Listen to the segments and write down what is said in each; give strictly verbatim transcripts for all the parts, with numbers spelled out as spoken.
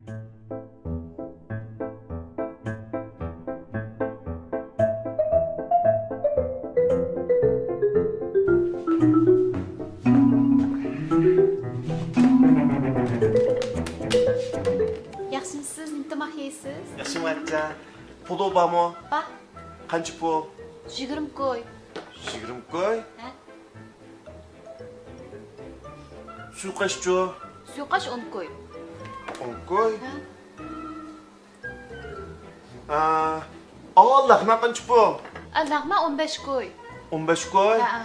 ياخشىمۇسىز؟ نېمە تاماق يەيسىز؟ ياخشىمۇ، ئاچا؟ پۇلۇ بارمۇ؟ بار. قانچە پۇل؟ يىگىرمە كوي. يىگىرمە كوي؟ ھە. سۇيۇقئاشچۇ؟ سۇيۇقئاش ئون كوي. ئون كوي؟ ھە. ئا، ئاۋۇ لەغمەن قانچە پۇل؟ ئا، لەغمەن ئون بەش كوي. ئون بەش كوي؟ ھە، ھە.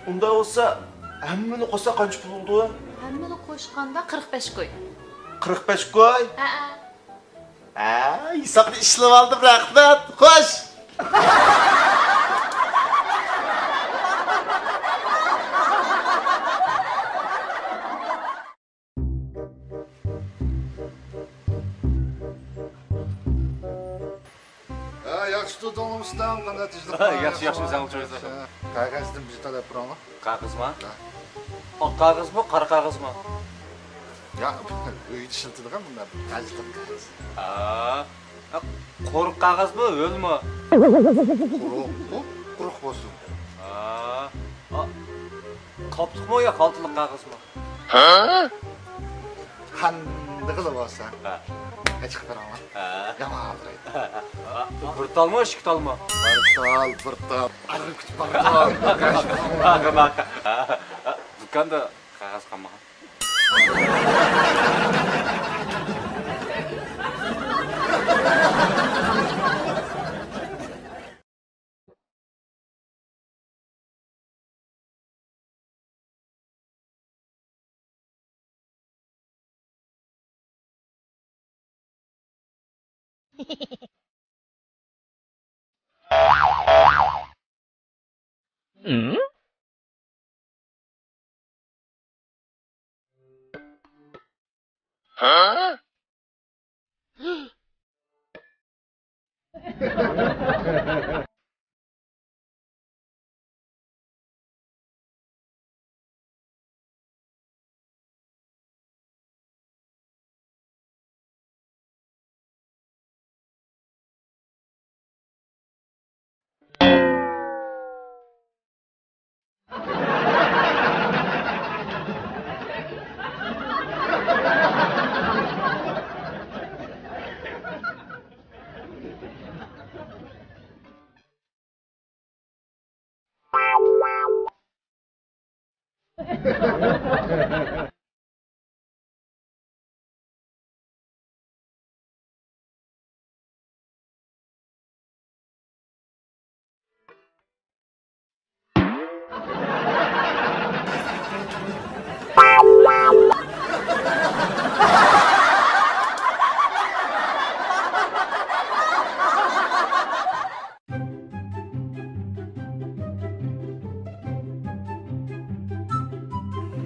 ئۇنداق بولسا، ھەممىنى قوشسا قانچە پۇل بولىدۇ؟ ھەممىنى قوشقاندا قىرىق بەش كوي. قىرىق بەش كوي؟ ھە، ھە. ھە، ھېسابنى ئىشلىۋالدىم، رەھمەت. خوش! ھە، ياخشى تۇردۇڭلارمۇ ئۇستام، قانداق تىنچلىقمۇ؟ ھە، ياخشى، ياخشى، ساڭا چويزا. قەغەزدىن بىر تال ئېلىپ بېرىڭلار. قەغەزما؟ ھە. ئاق قەغەزمۇ، قارا قەغەزمۇ؟ يا، ئۆيدە ئىشلىتىدىغان بۇنداق قەغەز. ھە. ھە، قۇرۇق قەغەزمۇ، ھۆلمۇ؟ قۇرۇق، قۇرۇق بولسۇن. ھە. ئا، قاپلىقمۇ يا خالتىلىق قەغەزمۇ؟ ھە؟ قاندىقىلا بولسا، ھە. ئېچىقىپ بېرىڭلار. ھە. يامان ئالدىرايدۇ. بىر تالمۇ، ئىككى تالمۇ؟ بىر تال، بىر تال. ئارغا كۈتۈپ بىر تال. ھە، ھە، ھە. دۇكاندا قەغەز قالمىغان.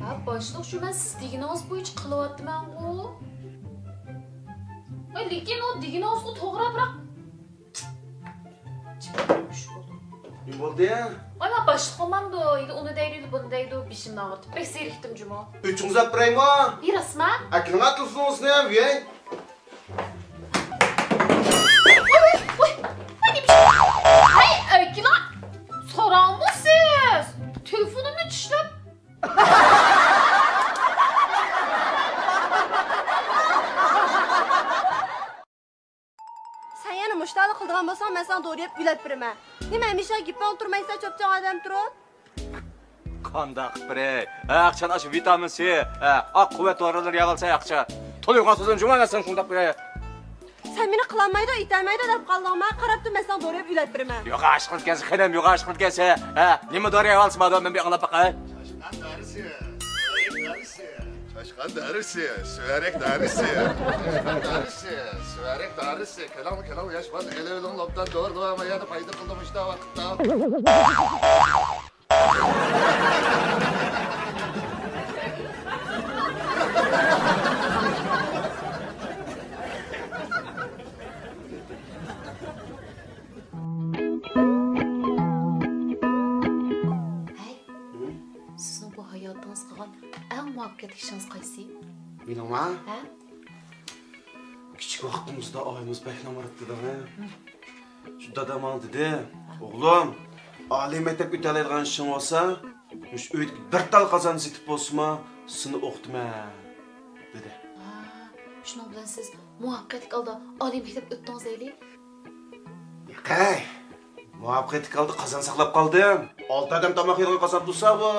ھە، باشلىق، شۇ مەن سىز دېگىنىڭىز بويىچە قىلىۋاتىمەنغۇ. ۋاي، لېكىن ئۇ دېگىنىڭىزغۇ توغرا، بىراق نېمە بولدى؟ ۋاي، مانا باشلىق بولمامدۇ؟ ئۇنى دەيدۇ، بۇنى دەيدۇ، بېشىمنى ئاغرىتىپ، بەك زېرىكتىم جۇمۇ. ئۆچۈڭىزنى ئاپىرايمۇ؟ ھېي، راستما؟ ئەكېلىڭە تېلېفونىڭىزنى، ۋىي. ۋاي، ۋاي، ۋاي، ۋاي، نېمە ئىش؟ ھەي، ئەكېلىڭە، ساراڭمۇ سىز؟ تېلېفونۇمنى چىشلەپ. سەن يەنە مۇشۇنداقلا قىلىدىغان بولساڭ، مەن ساڭا دورا يەپ ئۆلەپ بېرىمەن. نېمە، ھەمىشە گېپىڭدە تۇرمايسەن، چوپچوڭ ئادەم تۇرۇپ؟ قانداق قىلىپ بېرەي؟ ھە، ئاخشام ئاشۇ ۋىتامىن سى، ھە، ئاق قۇۋۋەت دورىلىرى يەۋالسا ياخشى. تولۇق سۆزۈم جۇما، مەن ساڭا شۇنداق بېرەي. سەن مېنى قىلالمايدۇ، ئېتەلمەيدۇ دەپ قالدىڭما؟ قاراپ تۇر، مەن ساڭا دورا يەپ ئۆلەپ بېرىمەن. يوغان ئىش قىلىدىكەنسەن، خېنىم، يوغان ئىش قىلىدىكەنسەن. ھە، نېمە دورا يەۋالسا مانا، مەن بىر ئاڭلاپ باقاي. چاشقان دارىسى، سۈۋەرەك دارىسى. چاشقان دارىسى، سۈۋەرەك دارىسى. چاشقان دارىسى، سۈۋەرەك دارىسى. كېلىڭ، كېلىڭ، ياش بالا، ئېلىۋېلىڭ، لوپتان دورىلىۋالما، يەنە پايدا قىلدى مۇشۇنداق ۋاقىتتا. ھەي، سىزنىڭ بۇ ھايا ئەڭ مۇۋەپپەقىيەتلىك ئىشىڭىز قايسى؟ مېنىڭما؟ ھە؟ كىچىك ۋاقتىمىزدا ئايىمىز بەكلا ئامراق ئىدى. شۇ دادام ماڭا دېدى، ئوغلۇم، ئالىي مەكتەپ ئۆتەلەيدىغان ئىشىڭ بولسا، مۇشۇ ئۆيدىكى بىر تال قازان سېتىپ بولسىمۇ سېنى ئوقۇتىمەن، دېدى. ھا، شۇنىڭ بىلەن سىز مۇۋەپپەقىيەتلىك ھالدا ئالىي مەكتەپ ئۆتتىڭىز دەيلى. ياقەي، مۇۋەپپەقىيەتلىك ھالدا قازان ساقلاپ قالدىم. ئالتە ئادەم تاماق يەيدىغان قازان تۇرسا بۇ.